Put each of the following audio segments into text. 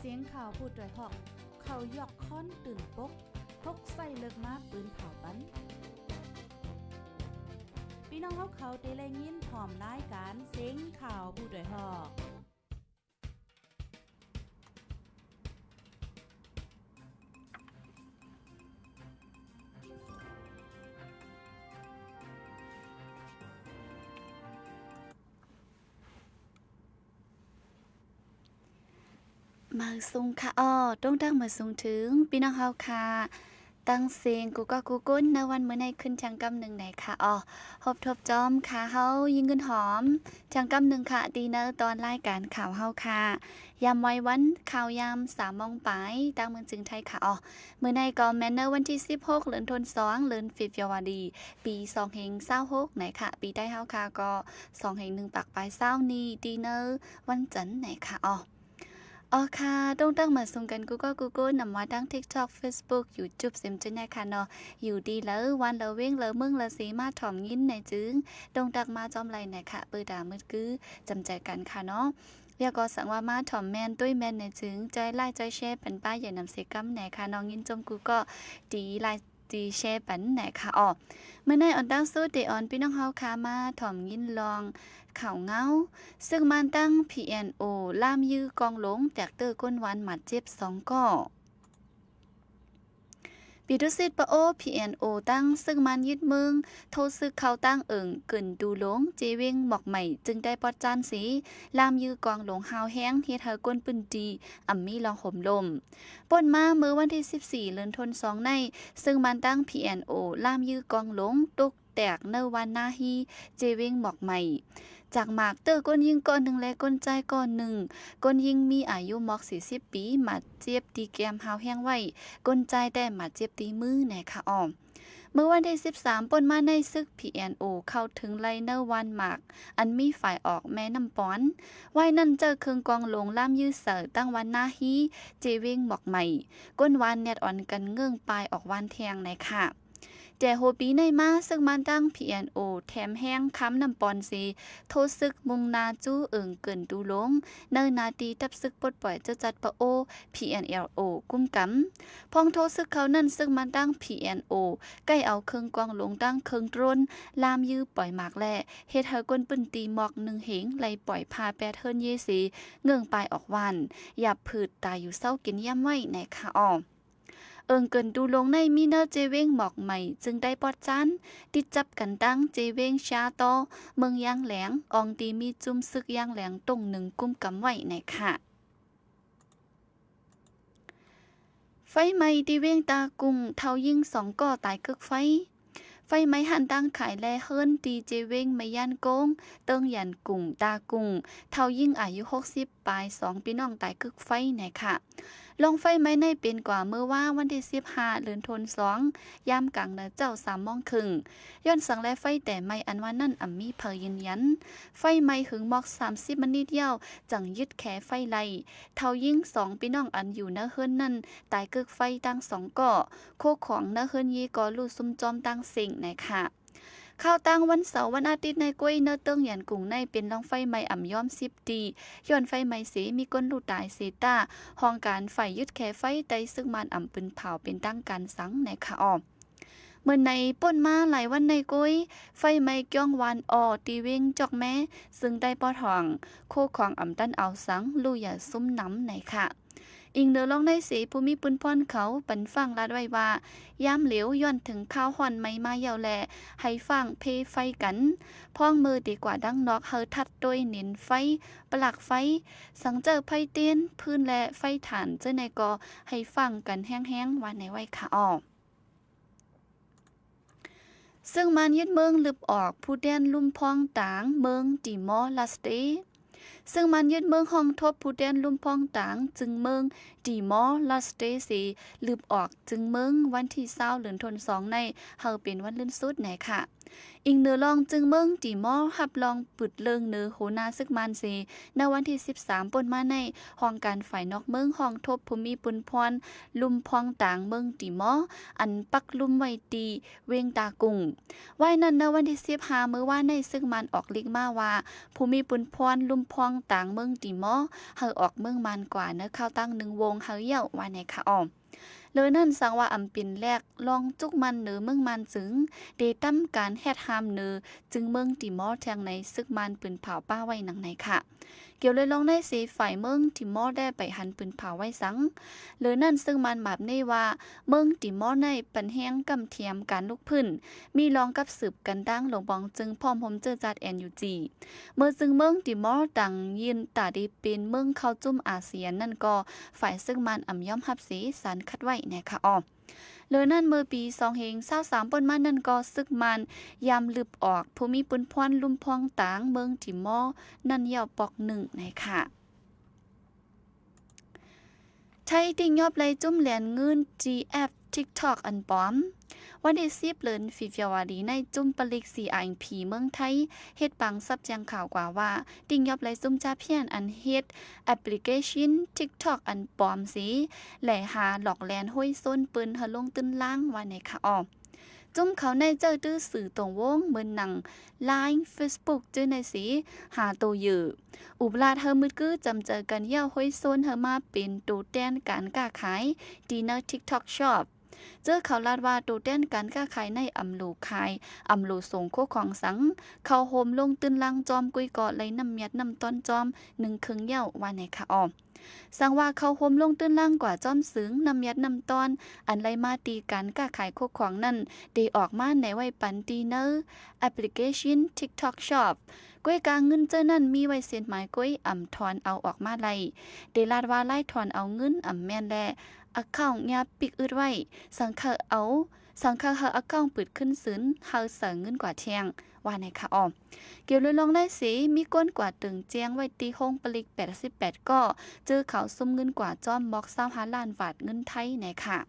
ສຽງຂ່າວຜູ້ໂດຍຮອກ ເຂົາຢອກຄ້ອນຕື່ນປົກ ປົກໃສ່ເລິກມາປືນເຜົາປັນ. ພີ່ນ້ອງເຮົາເຂົາໄດ້ແລຍິນພ້ອມລາຍການສຽງຂ່າວຜູ້ໂດຍຮອກ. ມາສູງຄະອໍ ຕົງຕັງມາສູງເຖິງພີ່ນ້ອງເຮົາຄະ ຕັ້ງເສັງກູ່ເກາະກູ່ກົນ ໃນວັນມື້ໃນຄືນທຽງກຳໜຶ່ງໃນຄະອໍ ພົບທົບຈອມຄະເຮົາ ຍິງເງິນຫອມ ທຽງກຳໜຶ່ງຄະ ທີ່ໃນຕອນລາຍການຂ່າວເຮົາຄະ ຍາມໄວວັນ ຂ່າວຍາມສາມໂມງປາຍ ຕາມເມືອງເຊີງໄທຄະອໍ. ມື້ໃນກໍແມ່ນໃນວັນທີສິບຫົກ ເດືອນທວນສອງ ເດືອນເຟບຣວາຣີ ປີສອງພັນຊາວຫົກໃນຄະ ປີໄທເຮົາຄະ ກໍສອງພັນໜຶ່ງປາຍຊາວນີ້ ທີ່ໃນວັນຈັນໃນຄະອໍ. ອໍຄະ ຕົງຕັງມາສູງກັນກູ່ເກາະກູ່ກົນ ນຳວ່າທາງທິກທອກ ເຟສບຸກ ຢູທູບ ເຊັ່ນເດີຍຄະເນາະ ຢູ່ທີ່ໃດ ວັນໃດ ເວັງໃດ ເມືອງໃດ ຊິມາຖ່ອມຍິນໃນຈຶ່ງ ຕົງຕັງມາຈອມໄລໃນຄະ ເປີດຕາມືດກື ຈຳໃຈກັນຄະເນາະ. ແລ້ວກໍສັງວ່າມາຖ່ອມແມ່ນ ຕຸ້ຍແມ່ນໃນຈຶ່ງ ຈອຍໄລ ຈອຍແຊຣ໌ ປັນປ້າໃຫຍ່ນຳເສກຳໃນຄະເນາະ ຍິນຊົມກູ່ເກາະ ທີ່ໄລ ທີ່ແຊຣ໌ປັນໃນຄະອໍ. ມື້ໃນອອນຕາງສຸດ ໄດ້ອອນພີ່ນ້ອງເຮົາຄະ ມາຖ່ອມຍິນລອງຂ່າວເງົາ ຊຶກມານຕັ້ງ ພີເອັນໂອ ລ່າມຢື້ກອງຫຼົງ ແຕກເຕີກົ້ນວານ ບາດເຈັບສອງເກາະ. ປີຕຸສິດປະໂອ ພີເອັນໂອ ຕັ້ງຊຶກມານຍຶດເມືອງ ໂທຊຶກເຂົ້າຕັ້ງເອີ່ງເກີນຕູຫຼົງ ເຈເວັງໝອກໄໝ ຈຶ່ງໄດ້ປອດຈ້ານເສ ລ່າມຢື້ກອງຫຼົງຮາວແຮງ ເຮັດໃຫ້ຄົນພື້ນທີ່ ອຳມີລອງໂຫມລົມ. ປົນມາເມື່ອວັນທີສິບສີ່ ເດືອນທວນສອງໃນ ຊຶກມານຕັ້ງ ພີເອັນໂອ ລ່າມຢື້ກອງຫຼົງ ຕົກ ແຕກໃນວັນນາຮີ ເຈເວັງໝອກໄໝ ຈາກໝາກເຕີກົ້ນຍິງເກາະໜຶ່ງ ແລະ ກົ້ນຊາຍເກາະໜຶ່ງ. ກົ້ນຍິງມີອາຍຸໝອກສີ່ສິບປີ ບາດເຈັບທີ່ແກ້ມຮາວແຮງໄວ້ ກົ້ນຊາຍແຕ່ບາດເຈັບທີ່ມືແນ່ຄະອໍ. ເມື່ອວັນທີສິບສາມ ປົນມາໃນ ຊຶກ ພີເອັນໂອ ເຂົ້າເຖິງໄລ່ໃນວັນໝາກ ອັນມີຝາຍອອກແມ່ນ້ຳປອນ ໄວ້ນັ້ນເຈົ້າເຄື່ອງກອງຫຼົງລ່າມຢື້ໃສ່ຕັ້ງວັນນາຮີ ເຈເວັງໝອກໄໝ ກົ້ນວານແນດອອນກັນເງື່ອງປາຍອອກວານແທງໃນຄະ. ແຕ່ຫົວປີໃນມາ ຊຶກມານຕັ້ງ ພີເອັນໂອ ແຖມແຮງຂ້າມນ້ຳປອນເສ ໂທຊຶກມຸ່ງໜ້າຈູ້ເອີ່ງເກີນຕູຫຼົງ ໃນໜ້າທີ່ທັບຊຶກປົດປ່ອຍຈຸດຈັດປະໂອ ພີເອັນເອັລໂອ ກຸ້ມກຳ. ພ້ອມໂທຊຶກເຂົ້ານັ້ນ ຊຶກມານຕັ້ງ ພີເອັນໂອ ໄກ່ເອົາເຄື່ອງກອງຫຼົງຕັ້ງເຄື່ອງໂດຣນ ລ່າມຢື້ປ່ອຍໝາກ ແລະ ເຮັດໃຫ້ຄົນພື້ນທີ່ໝອກໜຶ່ງເຫງ ໄລ່ປ່ອຍພາແປດເຮືອນເຢເສ ເງື່ອງປາຍອອກວານ ຫຍາບຜືດຕາຍຢູ່ເຊົາກິນຢ້ຽມໄວ້ໃນຄະອໍ. ເອີ່ງເກີນຕູຫຼົງໃນມີເນີເຈເວັງໝອກໄໝ ຈຶ່ງໄດ້ປອດຈ້ານ ຕິດຈັບກັນຕັ້ງເຈເວັງຊາຕໍ ເມືອງຢາງແຫຼງ ອ່ອງທີ່ມີຈຸ້ມຊຶກຢາງແຫຼງຕົງໜຶ່ງກຸ້ມກຳໄວ້ໃນຄະ. ໄຟໄໝ້ທີ່ວຽງຕາກຸງ ເຖົ້າຍິງສອງເກາະຕາຍເກີກໄຟ. ໄຟໄໝ້ຮ້ານຕ່າງຂາຍ ແລະ ເຮືອນທີ່ເຈເວັງໄມຢ້ານໂກງ ເຕີງຢານກຸງ ຕາກຸງ ເຖົ້າຍິງອາຍຸຫົກສິບປາຍ ສອງພີ່ນ້ອງຕາຍເກີກໄຟໃນຄະ. ລອງໄຟໄໝ້ໃນເປັນກວ່າເມື່ອວານວັນທີສິບຫ້າ ເດືອນທວນສອງ ຍາມກາງເດີນເຈົ້າສາມໂມງເຄິ່ງ. ຍ້ອນສັງແລໄຟແຕ່ໄໝ້ອັນວ່ານັ້ນ ອຳມີໃຜຢືນຢັນ. ໄຟໄໝ້ຫຶງໝອກສາມສິບມະນິດແລ້ວ ຈັ່ງຍຶດແຄໄຟໄດ້. ເຖົ້າຍິງສອງພີ່ນ້ອງອັນຢູ່ໃນເຮືອນນັ້ນ ຕາຍເກີກໄຟທັງສອງເກາະ. ໂຄຂອງໃນເຮືອນເຢກໍລຸຊຸມຈອມຕັ້ງເສັງໃນຄະ. ຂ່າວຕ່າງວັນເສົາວັນອາທິດໃນກ້ວຍ ເນີເຕີງຢານກຸງໃນເປັນລອງໄຟໄໝ້ອຳຍອມສິບຕີ ຍ້ອນໄຟໄໝ້ເສມີຄົນລຸຕາຍເສຕາ ຫ້ອງການຝ່າຍຍຶດແຄໄຟໄຕ້ຊຶກມານອຳປືນເຜົາເປັນທາງການສັງໃນຄະອໍ. ເມື່ອໃນປົນມາຫຼາຍວັນໃນກ້ວຍ ໄຟໄໝ້ກ້ອງວານອໍ ທີ່ວຽງຈອກແມ ຊຶ່ງໄດ້ປອດຫ້ອງ ໂຄຂອງອຳຕັນເອົາສັງ ລຸຢ່າຊຸມນຳໃນຄະ. ອີງເໜືອລອງໃນເສ ຜູ້ມີປຸນພອນເຂົາປັນຟັງລາດໄວ້ວ່າ ຍາມຫຼຽວຍ້ອນເຖິງຄາວຮ້ອນໄໝ້ມາແລ້ວແລະ ໃຫ້ຟັງເພໄຟກັນ ພ້ອງເມີເດກວ່າດັງນອກ ເຮົາທັດໂດຍເໜັນໄຟ ປະຫຼັກໄຟ ສັງເຈີໄຟເຕີນ ຟືນ ແລະ ໄຟຖ່ານ ເຈົ້າໃນກໍໃຫ້ຟັງກັນແຮງໆ ວ່າໃນໄວ້ຄະອໍ. ເຊິ່ງມານຍຶດເມືອງລຶບອອກຜູ້ແທນລຸ່ມພອງຕາງເມືອງຕີມໍລາສເຕ. ເຊິ່ງມານຍຶດເມືອງຫ້ອງທົບຜູ້ແທນລຸ່ມພອງຕາງຈຶ່ງເມືອງຕີມໍລາສເຕເສ ລຶບອອກຈຶ່ງເມືອງວັນທີຊາວ ເດືອນທວນສອງໃນ ເຮົາເປັນວັນລື່ນສຸດໃນຄະ. ອີງເໜືອລອງຈຶ່ງເມືອງຕີມໍຮັບລອງປຶດເລື່ອງເໜີໂຫນາຊຶກມານເສ ໃນວັນທີສິບສາມ ປົນມາໃນ ຫ້ອງການຝ່າຍນອກເມືອງຫ້ອງທົບຜູ້ມີປຸນພອນ ລຸ່ມພອງຕາງເມືອງຕີມໍ ອັນປັກລຸ່ມໄວ້ທີ່ວຽງຕາກຸງ. ໄວ້ນັ້ນ ໃນວັນທີສິບຫ້າ ເມື່ອວານໃນ ຊຶກມານອອກລິກມາວ່າ ຜູ້ມີປຸນພອນ ລຸ່ມ ພອງຕາງເມືອງຕີມໍ ໃຫ້ອອກເມືອງມານກວ່າ ໃນຄາວຕັ້ງໜຶ່ງວົງໃຫ້ແລ້ວ ວ່າແນ່ຄ່ະອອມ. ເລີນັ້ນ ສັງວ່າອຳເປັນແລກລອງຈຸກໝັ້ນເໜີເມືອງມານ ຈຶ່ງເຕຕຳການແຮດຫ້າມເໜີຈຶ່ງເມືອງຕີມໍ ແທງໃນເສິກມານປືນເຜົາປ້າໄວ້ ໜັງໃນຄ່ະ. ກ່ຽວເລີຍລອງໃນເສ ຝ່າຍເມືອງຕີມໍ ໄດ້ໄປຫັນປືນເຜົາໄວ້ສັງ. ເລີນັ້ນ ເສິກມານໝາບເນວ່າ ເມືອງຕີມໍ ໃນປັນແຮງກຳຖຽມການລຸກຟື້ນ ມີລອງກັບສືບກັນຕັ້ງໂລບອງ ຈຶ່ງພ້ອມໂຮມເຈີຈາດ NUG ເມື່ອຊຶ່ງເມືອງຕີມໍ ຕັ້ງຢືນຕາດີເປັນເມືອງເຂົ້າຈຸ້ມອາຊຽນນັ້ນກໍ ຝ່າຍເສິກມານອຳຍອມຮັບເສ ສານຂັດໄວ້ ແນ່ຄ່ະອອມ. ເລີນັ້ນ ເມື່ອປີສອງພັນຊາວສາມ ປົນມານັ້ນກໍ ເສິກມານຍາມລຶບອອກ ຜູ້ມີປຸນພອນລຸ່ມພອງຕາງເມືອງຕີມໍ ນັ້ນແລ້ວປອກໜຶ່ງ ແນ່ຄ່ະ. ໄທຕິຍົບໄລ່ຈຸ້ມແລນເງິນ ທີ່ແອັບ TikTok ອັນປອມ. ວັນທີສິບ ເດືອນ February ໃນ ຈຸ້ມປະລິກ CRMP ເມືອງໄທ ເຮັດປາງສັບແຈ້ງຂ່າວກວ່າວ່າ ຕິຍົບໄລ່ຈຸ້ມຈາພຽນ ອັນເຮັດແອັບພລິເຄຊິນ TikTok ອັນປອມເສ ແລະ ຫາຫຼອກແລນໂຫຍຊົນເປີ້ນ ໃຫ້ຫຼົງຕື່ນລາງ ວ່າແນ່ຄ່ະອອມ. ຈຸ້ມເຂົາໃນເຈົ້າຕື້ສື່ຕົງວົງ ເໝືອນໜັງ Line Facebook ຈື່ໃນເສ ຫາໂຕເຢີ ອຸບລາດໃຫ້ມືດກື້ຈຳໃຈກັນ ແລ້ວໂຫຍຊົນໃຫ້ມາເປັນໂຕແທນການຄ້າຂາຍ ທີ່ໃນ TikTok Shop. ເຈີເຂົາລາດວ່າ ໂຕແທນການຄ້າຂາຍໃນອຳໂລຂາຍ ອຳໂລສົ່ງໂຄຂອງສັງ ເຂົ້າໂຮມຫຼົງຕື່ນລາງຈອມ ກຸ້ຍກໍໄລ່ນ້ຳແມັດນ້ຳຕ້ອນຈອມໜຶ່ງເຄິ່ງແລ້ວ ວ່າແນ່ຄ່ະອອມ. ສັງວ່າເຂົ້າໂຮມຫຼົງຕື່ນລາງກວ່າຈອມ ຊຶ່ງນ້ຳແມັດນ້ຳຕ້ອນ ອັນໄລ່ມາທີ່ການຄ້າຂາຍໂຄຂອງນັ້ນ ໄດ້ອອກມາໃນໄວ້ປັນທີ່ໃນແອັບພລິເຄຊິນ TikTok Shop. ກ້ວຍກາເງິນເຈົ້ານັ້ນມີໄວ້ເຊັ່ນໝາຍກ້ວຍ ອຳຖອນເອົາອອກມາໄດ້ ໄດ້ລາດວ່າລາຍຖອນເອົາເງິນອຳແມ່ນ ແລະ ອາເຄົາຍາປິກອຶດໄວ້ ສັງເຂົາເອົາ ສັງເຂົາເອົາອາເຄົາປືດຂຶ້ນຄືນ ໃຫ້ໃສ່ເງິນກວ່າແທງ ວ່າແນ່ຄ່ະອອມ. ກ່ຽວເລື່ອງລອງໄດ້ເສ ມີຄົນກວ່າເຕີງແຈ້ງໄວ້ທີ່ຫ້ອງປະລິກແປດສິບແປດກໍ ເຈີເຂົາຊຸມເງິນກວ່າຈອມໝອກຊາວຫ້າລ້ານບາດເງິນໄທ ແນ່ຄ່ະ.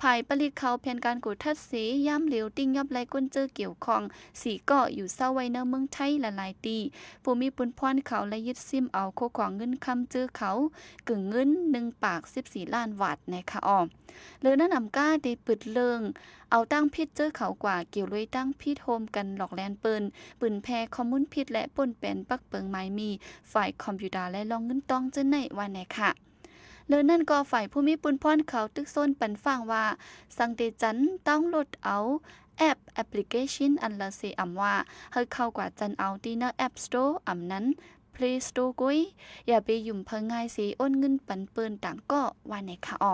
ຝ່າຍປະລິກເຂົາແຜນການກວດທັດເສ ຍາມເລວຕິຍ້ອບໄລ່ຄົນເຈີກ່ຽວຂ້ອງສີ່ກໍ ຢູ່ເຊົ່າໄວ້ໃນເມືອງໄທຫຼາຍໆທີ່ ຜູ້ມີປຸນພອນເຂົາໄລ່ຍຶດຊິມເອົາໂຄຂອງເງິນຄຳເຈີເຂົາ ເກີງເງິນໜຶ່ງປາກສິບສີ່ລ້ານບາດ ແນ່ຄ່ະອອມ. ເລີນັ້ນອຳກາໄດ້ປຶດເລື່ອງ ເອົາທາງຜິດເຈີເຂົາກວ່າ ກ່ຽວດ້ວຍທາງຜິດ ຮ່ວມກັນຫຼອກແລນເປີ້ນ ເຜີຍແຜ່ຂໍ້ມູນຜິດ ແລະ ປົນແປນປັກເປິງໝາຍໝີ່ ຝ່າຍຄອມພິວຕາ ແລະ ລອກເງິນຕ້ອງເຈີໃນ ວ່າແນ່ຄ່ະ. ເລີນັ້ນກໍ ຝ່າຍຜູ້ມີປຸນພອນເຂົາຕຶກຊົນປັນຟັງວ່າ ສັງເຕຈັນດາວໂຫຼດເອົາແອັບ ແອັບພລິເຄຊິນອັນລະເສອຳວ່າ ໃຫ້ເຂົ້າກວ່າຈັນເອົາທີ່ໃນ App Store ອຳນັ້ນ Play Store ກ້ວຍ ຢ່າໄປຫຍຸ້ມເພິ່ນງ່າຍເສ ໂອນເງິນປັນເປີ້ນຕ່າງກໍ ວ່າແນ່ຄ່ະອອ.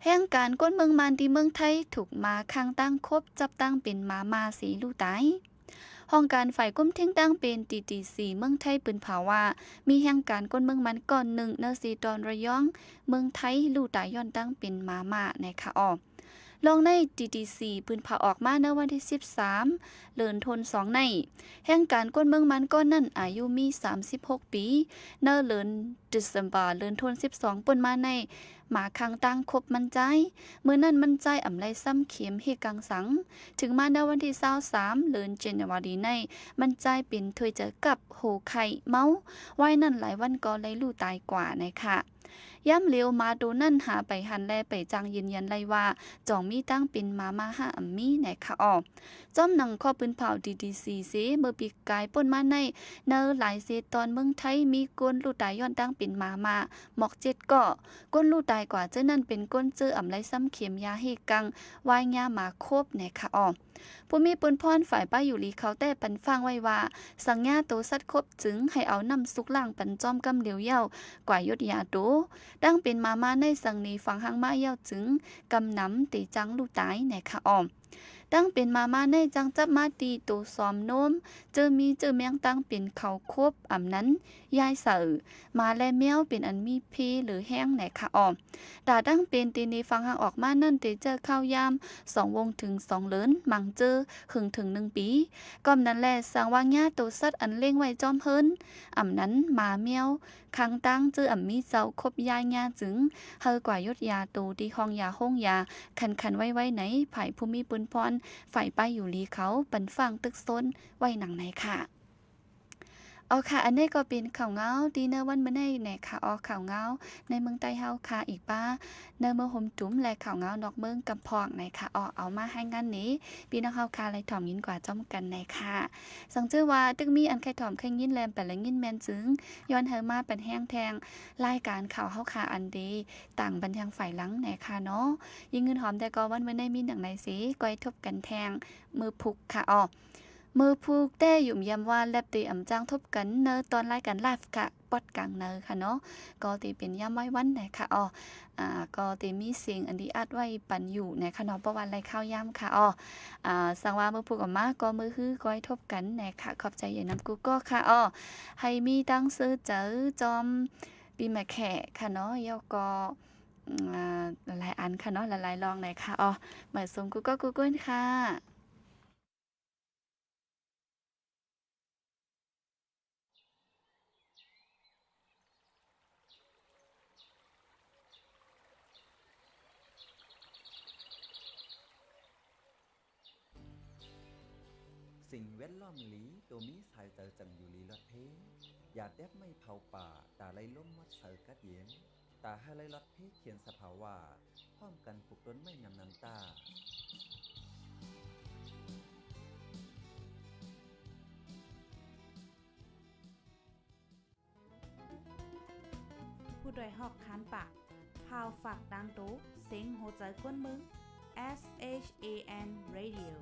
ແຮງການຄົນເມືອງມານທີ່ເມືອງໄທ ຖືກໝາຂ້າງທາງຄົບ ຈັບຕັ້ງເປັນໝາມ້າເສ ລູກຕາຍ. ຫ້ອງການຝ່າຍກົມເທັງຕັ້ງເປັນ TTC ເມືອງໄທ ປືນເຜີາວ່າ ມີແຮງການຄົນເມືອງມານກ້ອນໜຶ່ງ ໃນເຊຕອນລະຍອງ ເມືອງໄທ ລູກຕາຍຍ້ອນຕັ້ງເປັນໝາມ້າ ແນ່ຄ່ະອອ. ລອງໃນ TTC ປືນເຜີາອອກມາໃນວັນທີສິບສາມ ເດືອນທັນສອງໃນ ແຮງການຄົນເມືອງມານກ້ອນນັ້ນ ອາຍຸມີສາມສິບຫົກປີ ໃນເດືອນ December ເດືອນທັນສິບສອງ ປົນມາໃນ ໝາຂ້າງທາງຄົບມັນຈາຍ ເມື່ອນັ້ນມັນຈາຍອຳໄລ່ຊ້ຳເຂັມເຮກກັງສັງ ເຖິງມາໃນວັນທີຊາວສາມ ເດືອນ January ໃນ ມັນຈາຍເປັນຖ້ວຍຈະກັບ ໂຫໄຂ້ເມົາ ໄວ້ນັ້ນຫຼາຍວັນກໍໄດ້ລູກຕາຍກວ່າ ແນ່ຄ່ະ. ຍາມເລວໝາໂຕນັ້ນຫາໄປຫັນ ແລະ ໄປຈ້າງຢືນຢັນໄດ້ວ່າ ຈ່ອງມີຕັ້ງເປັນໝາມ້າຫາອຳມີ ແນ່ຄ່ະອອ. ຈ້ອມໜັງຂໍ້ປືນເຜົາ TTC ເສ ເມື່ອປີກາຍປົນມາໃນ ໃນຫຼາຍເຊຕອນເມືອງໄທ ມີຄົນລູກຕາຍຍ້ອນຕັ້ງເປັນໝາມ້າ ໝອກເຈັດກໍ. ຄົນລູກຕາຍກວ່າເຈີນັ້ນ ເປັນຄົນເຈີອຳໄລ່ຊ້ຳເຂັມຢາເຮກກັງ ວາຍຢາໝາຄົບ ແນ່ຄ່ະອອ. ຜູ້ມີປຸນພອນຝ່າຍປ້າຍຢູ່ລີເຂົາແຕ້ປັນຟັງໄວ້ວ່າ ສັງຍາໂຕສັດຄົບຈຶ່ງໃຫ້ເອົານ້ຳຊຸກລ້າງປັນຈອມກຳຫຼຽວ ແລ້ວກວ່າຢົດຢາໂຕ ຕັ້ງເປັນໝາມ້າໃນສັງນີຝັງຮັງມາ ແລ້ວຈຶ່ງກຳນຳເຕຈັງລູກຕາຍ ແນ່ຄ່ະອອ. ຕັ້ງເປັນໝາມ້າໃນຈັ່ງຈັບມາຕີໂຕຊອມໂນ້ມ ເຈີມີເຈີແມງຕັ້ງເປັນເຂົາຄົບ ອຳນັ້ນ ຢາຍເສີ ໝາ ແລະ ແມວ ເປັນອັນມີເພເຫຼືອແຮງ ແນ່ຄ່ະອອ. ຕາຕັ້ງເປັນເຕເນຝັງຮັງອອກມານັ້ນ ເຕເຈີເຂົ້າຍາມສອງວົງເຖິງສອງເດີນ ມັງເຈີເຄິ່ງເຖິງໜຶ່ງປີ. ກ່ອມນັ້ນແລະ ສັງວ່າຍາໂຕສັດອັນລ້ຽງໄວ້ຈອມເຮືອນ ອຳນັ້ນ ໝາ ແມວ ຂ້າງທາງເຈີອຳມີເຈົ້າຄົບຢາຍາຈຶ່ງ ໃຫ້ກວ່າຢົດຢາໂຕທີ່ຫ້ອງຢາໂຮງຢາ ຄັນໆໄວ້ໄວ້ໃນ ຝ່າຍຜູ້ມີປຸນພອນ ຝ່າຍປ້າຍຢູ່ລີເຂົາ ປັນຟັງຕຶກຊົນໄວ້ໜັງໃນຄ່ະ. ເອົາຄ່ະ ອັນນີ້ກໍເປັນຂ່າວງາວທີ່ໃນວັນມື້ນີ້ແນ່ຄ່ະ ອອກຂ່າວງາວໃນເມືອງໃຕ້ເຮົາຄ່ະ ອີກປະ ໃນເມືອງຫົມຈຸມ ແລະ ຂ່າວງາວນອກເມືອງກຳພອງແນ່ຄ່ະ ອອກເອົາມາໃຫ້ງານນີ້ ພີ່ນ້ອງເຮົາຄ່ະ ໄດ້ຖອມຍິນກວ່າພ້ອມກັນແນ່ຄ່ະ. ສັງເຈື່ອວ່າ ຕຶກມີອັນໃຄ່ຖອມໃຄ່ຍິນ ແລະ ປະລະຍິນແມ່ນຈຶ່ງ ຍ້ອນໃຫ້ມາປັນແຮງແທງລາຍການຂ່າວເຮົາຄ່ະ ອັນເດ ຕ່າງບັນແຮງໄຟຫຼັງແນ່ຄ່ະເນາະ. ຍິງເງິນຫອມແຕ່ກໍວັນມື້ນີ້ມີຫຍັງໃນເສ ກ້ອຍທົບກັນແທງ ມື້ພຸກຄ່ະ ອໍ ມື້ພຸກແຕ່ ຫຍຸມຢາມວ່າແລັບເຕອຳຈ້າງທົບກັນ ເນີຕອນລາຍການລາຍຟ໌ຄ່ະ ປອດກາງໃນຄ່ະເນາະ ກໍເຕເປັນຍາມໄວວັນແນ່ຄ່ະ ອໍ ອາ ກໍເຕມີສຽງອັນດີອັດໄວ້ປັນຢູ່ແນ່ຄ່ະເນາະ ເພາະວ່າໄລ່ຂ່າວຍາມຄ່ະ ອໍ ອາ ສັງວ່າມື້ພຸກອອກມາ ກໍມື້ຮືກ້ອຍທົບກັນແນ່ຄ່ະ ຂອບໃຈໃຫຍ່ນຳກູ່ກໍຄ່ະ ອໍ ໃຫ້ມີຕັ້ງຊື່ໃຈຈອມປີໃໝ່ແຂກຄ່ະເນາະ ແລ້ວກໍ ອາ ຫຼາຍໆອັນຄ່ະເນາະ ຫຼາຍໆລອງແນ່ຄ່ະ ອໍ ໝາຍສົມກູ່ກໍກູ່ກຸນຄ່ະ. ສິ່ງແວດລ້ອມລີ ໂຕມີສາຍໃຈຈັ່ງຢູ່ລີລອດເພ. ຢາແຕບໄມ້ເຜົາປ່າ ຕາໄລ່ລົມມອດໃສກັດເຢັນ. ຕາໃຫ້ໄລ່ລັດເພຂຽນສະພາວະ ພ້ອມກັນປູກຕົ້ນໄມ້ນຳນ້ຳຕາ. ຜູ້ດອຍຮອກຄານປາກ ພາວຝາກຕ່າງໂຕ ເສັງຫົວໃຈກວນເມືອງ S H A N Radio.